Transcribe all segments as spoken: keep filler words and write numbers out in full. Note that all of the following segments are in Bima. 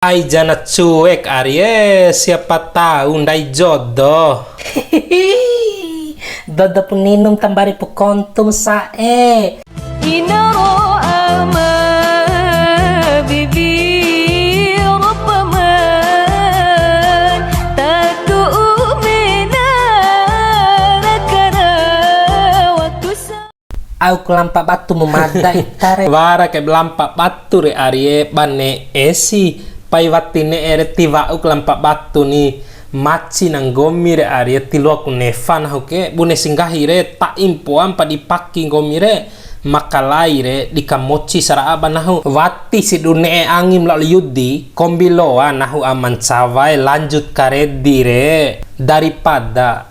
Ai jana cuek ari e, siapa tahu ndai jodoh. Dodo pu ninum tambari pu kontum sa'e. Ina ro ama bibir paman, taku umena rakara waktu sa- Au ku lampa batu mu mada ita re. Wara ke lampa batu re ari e, ba ne'e si. Pai wati ne'e re ti wa'uk lampa batu ni. Maci na nggomi re ari e, ti loaku nefa nahu ke, bune si nggahi re, ta'i mpoa mpa di paki nggomi re, makalai re, di kamoci sara'a ba nahu. Wati si du ne'e angim labo la Yudi, kombi loa nahu ama ncawa e, lanjut karedi re, daripada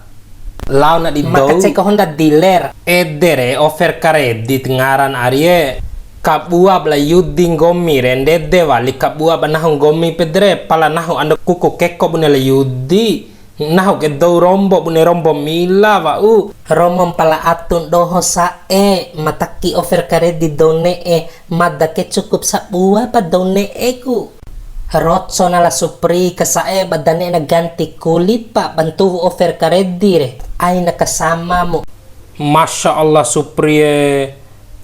lao na di dou. Maka ceko Honda dealer. Ede re, over credit ngaran ari e. Kabua ba la Yudi nggomi re, ndede wali kabua ba nahu nggomi pede re, pala nahu ando kuku keko bune la Yudi. Nahu ke dou rombo bune rombo mila wa'u. Romo mpala atun doho sa'e, mataki over credit dou ne'e, mada ke cukup sabua pa dou ne'e ku. Roco na la Supri ka sa'e ba da ne'e na ganti kulit pa, bantu over credit re, aina kasama mu. Masya Allah Supri e,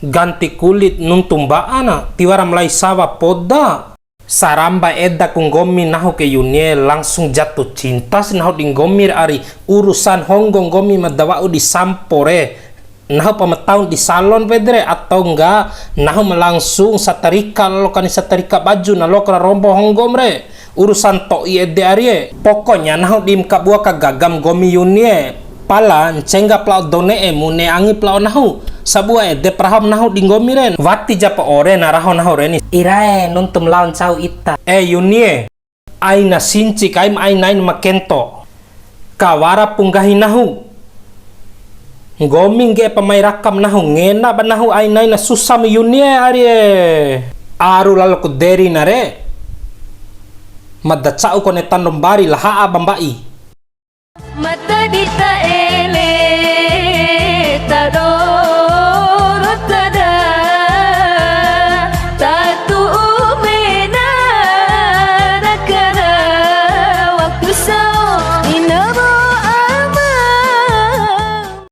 ganti kulit nuntu mba'a na, tiwara malai sawa poda. Saramba eda ku nggomi nahu ke Yuni e, langsung jatuh cinta si nahu di nggomi re ari, urusan honggo nggomi ma da wa'u di sampo re. Nahu pa ma taun di salon pede re, atau ngga nahu ma langsung satarika, lalo kani satarika baju na loa kara rombo honggom re. Urusan to'i ede ari e. Pokoknya nahu dim kabua ka gagam nggomi Yuni e. Pala ncengga pla lao dou ne'e mu, ne'e angi pla lao nahu. Sabua ede pa raho nahu di nggomi re. Wati japa ore na raho nahu re ni. Irae nuntum lao ncau ita. Eh, Yuni e. Aina sinci kaim ai nain ma kento. Kawara pu nggahi nahu. Nggomi ngge'e pa mai rakam nahu, ngena ba nahu ai naina susa ma Yuni e ari e. Aru lalo ku deri na re. Mada ca'u kone tando mbari la ha'a ba mba'i. Mata di ta ele ta do.